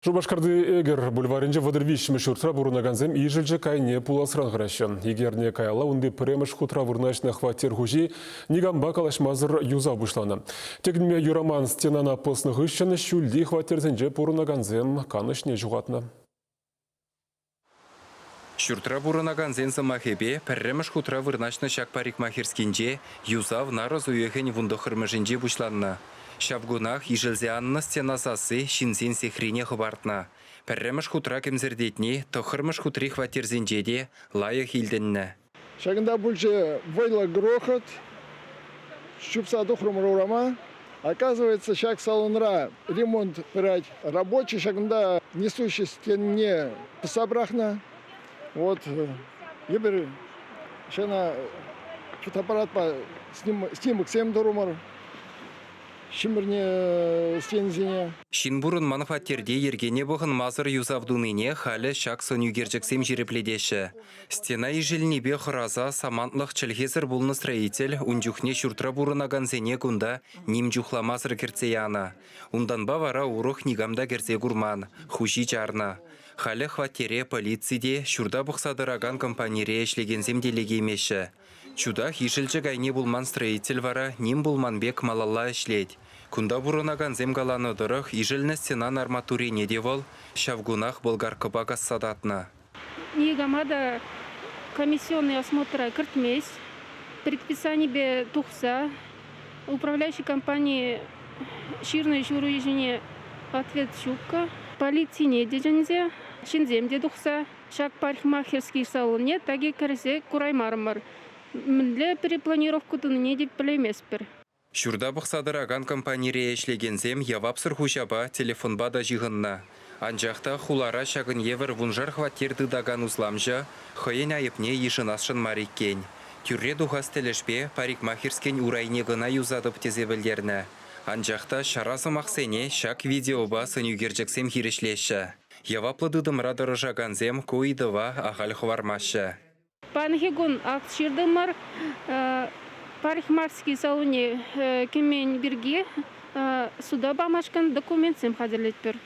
Шупашкарти Эгер бульварӗнче 33-мӗш ҫуртра пурӑнакансем ишӗлчӗк айне пуласран хӑраҫҫӗ. Икӗ эрне каялла унти пӗрремӗш хутра вырнаҫнӑ хваттер хуҫи никампа калаҫмасӑр юсав пуҫланӑ. Тӗкӗнме юраман стенана пӑснӑ хыҫҫӑн ҫӳлти хваттерсенче пурӑнакансем канӑҫне ҫухатнӑ. Ҫуртра пурӑнакансен сӑмахӗпе, пӗрремӗш хутра вырнаҫнӑ ҫак парикмахерскинче юсав нарӑс уйӑхӗн вунтӑххӑрмӗшӗнче пуҫланнӑ. Ҫав кунах ишӗлсе аннӑ стена сасси ҫынсен сехрине хӑпартнӑ. Пӗрремӗш хутра кӗмсӗртетни тӑххӑрмӗш хутри хваттерсенче те лайӑх илтӗннӗ. Ҫакӑнта пулчӗ вӑйлӑ грохот. Чупса тухрӑмӑр урама. Оказывается, ҫак салонра ремонт пырать. Рабочий ҫакӑнта несущий стенне пӑсса пӑрахнӑ. Вот эпир ҫана фотоаппаратпа снимоксем турӑмӑр. Ҫӗмӗрнӗ стенсене. Ҫын пурӑнман хваттерте йӗркене пӑхӑнмасӑр юсав тунине халӗ ҫак сӑнӳкерчӗксем ҫирӗплетеҫҫӗ. Стена ишӗлнипе хӑраса самантлӑх чӗлхесӗр пулнӑ строитель ун чухне ҫуртра пурӑнакансене кунта ним чухламасӑр кӗртсе янӑ. Унтанпа вара урӑх никам та кӗрсе курман, хуҫи чарнӑ. Халӗ хваттере полици те, ҫурта пӑхса тӑракан компанире ӗҫлекенсем те лекеймеҫҫӗ. Чутах ишӗлчӗк айне пулман строитель вара ним пулман пек малалла ӗҫлет. Кунта пурӑнакансем каланӑ тӑрӑх, ишӗлнӗ стенан арматурине те вӑл ҫав кунах болгаркӑпа касса татнӑ. Никама та комиссионный осмотра кӗртмест. Предписанипе тухса управляющи компани ҫырнӑ ҫыру ҫине ответ ҫуккӑ. Полицине те чӗнсе, ҫынсем те тухса ҫак парикмахерский салонне таки кӗрсе кураймарӑмӑр. Мӗнле перепланировка тунине те пӗлейместпӗр. Ҫурта пӑхса тӑракан компанире ӗҫлекенсем явапсӑр хуҫапа телефонпа та ҫыхӑннӑ. Анчах та хулара ҫакӑн евӗр вуншар хваттер тытакан усламҫӑ хӑйӗн айӑпне йышӑнасшӑн мар иккен. Тӳрре тухас тӗлӗшпе парикмахерскин урайне кӑна юсатӑп тесе пӗлтернӗ. Анчах та ҫара сӑмахсене ҫак видеопа сӑнӳкерчӗксем хирӗҫлеҫҫӗ. Яваплӑ тытӑмра тӑрӑшакансем ку ыйтӑва ахаль хӑвармаҫҫӗ. Паянхи кун акт ҫыртӑмӑр. Парикмахерски салонне кӗмен пирки суда памашкӑн документсем хатӗрлетпӗр.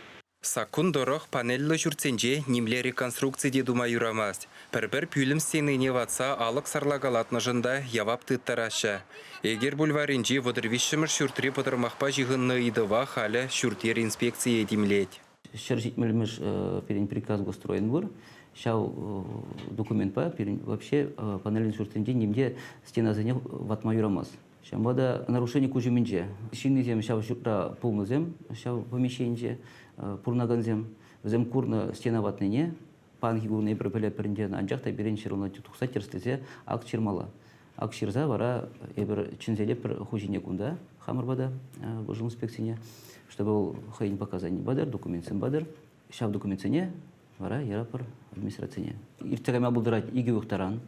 Саккун тӑрӑх панельлӗ ҫуртсенче нимле реконструкци те тума юрамасть. Пӗр-пӗр пӳлӗм стенине ватса алӑк сарлакалатнӑшӑн та явап тыттараҫҫӗ. Эгер бульварӗнчи 33-мӗш ҫуртри пӑтӑрмахпа ҫыхӑннӑ ыйтӑва халӗ ҫурт-йӗр инспекцийӗ тимлет. 170-мӗш пирӗн приказ госстроен пур. Ҫав документпа пирӗн вообще панельный ҫуртсенче нимте стенасене ватма юрамасть. Ҫавӑнпа та нарушени куҫ умӗнче. Ҫыннисем ҫав ҫуртра пулнисем, ҫав помещенинче пурӑнакансем, вӗсем курнӑ стена ватнине, паянхи кун эпир пӗлетпӗр ӗнтӗ, анчах та пирӗн ҫырӑнма тухса тӗрӗслесе акт ҫырмалла. Ак ҫырса вара эпир чӗнсе илетпӗр хуҫине кунта, хамӑр пата, инспекцине, чтобы вӑл хӑйӗн показани патӑр, документсем патӑр. Ҫав документсене вара яратпӑр администрацине. Иртсе кайма пултарать икӗ уйӑх таран.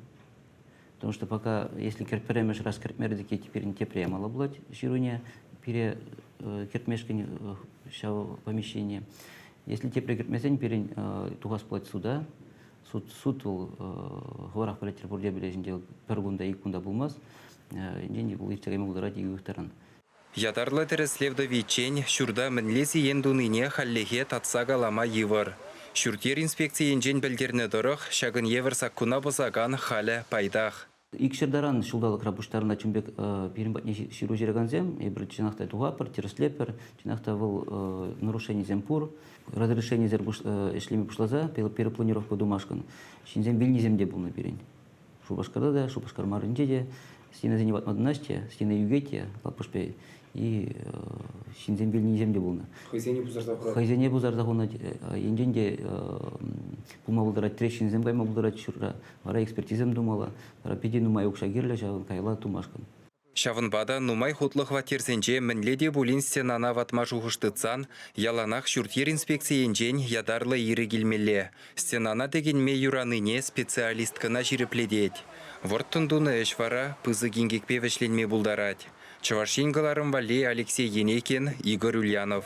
Потому что пока, если пӗрремӗш раз кӗртмерӗ теке пирӗн тепре ямалла пулать ҫыруне, пире кӗртмешкӗн ҫав помещение. Если тепре кӗртмесен пирӗн тухас пулать суда, Суд, суд вӑл хӑвӑрах пӗлетӗр пурте пӗлеҫ ӗнтӗ, пӗр кунта, ик кунта пулмасть. Енчен вӑл иртсе кайма пултарать ик уйӑх таран. Ятарлӑ тӗрӗслев тӑвиччен ҫурта мӗнле сиен тунине хальлӗхе татса калама йывӑр. Ҫурт-йӗр инспекцийӗнчен пӗлтернӗ тӑрӑх, ҫакӑн евӗр саккуна пӑсакан халӗ пайтах. Икҫӗр таран ҫулталӑкра пуҫтарӑнать ун пек пирӗн патне ҫыру ҫыракансем. Эпир чӑнах та тухатпӑр, тӗрӗслетпӗр. Чӑнах та вӑл нарушенисем пур. Разрешенисӗр ӗҫлеме пуҫласа перепланировка тумашкӑн ҫынсем вилнисем те пулнӑ пирӗн. Шупашкарта та, Шупашкар марринче те стенасене ватма тӑнаҫ те, стена ӳкет те лапӑшпе и ҫынсем вилнисем те пулнӑ. Хӑйсене пусарса хунӑ. Хӑйсене пусарса хунӑ. Енчен те пулма пултарать, трещинсем кайма пултарать ҫуртра. Вара экспертизӑм тумалла. Вара питӗ нумай укҫа кирлӗ ҫавӑн каялла тумашкӑн. Ҫавӑнпа та нумай хутлӑ хваттерсенче мӗнле те пулин стенана ватма шухӑш тытсан яланах ҫурт-йӗр инспекцийӗнчен ятарлӑ ирӗк илмелле. Стенана тӗкӗнме юранине специалист кӑна ҫирӗплетет. Вӑрттӑн тунӑ ӗҫ вара пысӑк инкекпе вӗҫленме пултарать. Чӑваш Ен кӑларӑм валли Алексей Енейкин, Игорь Ульянов.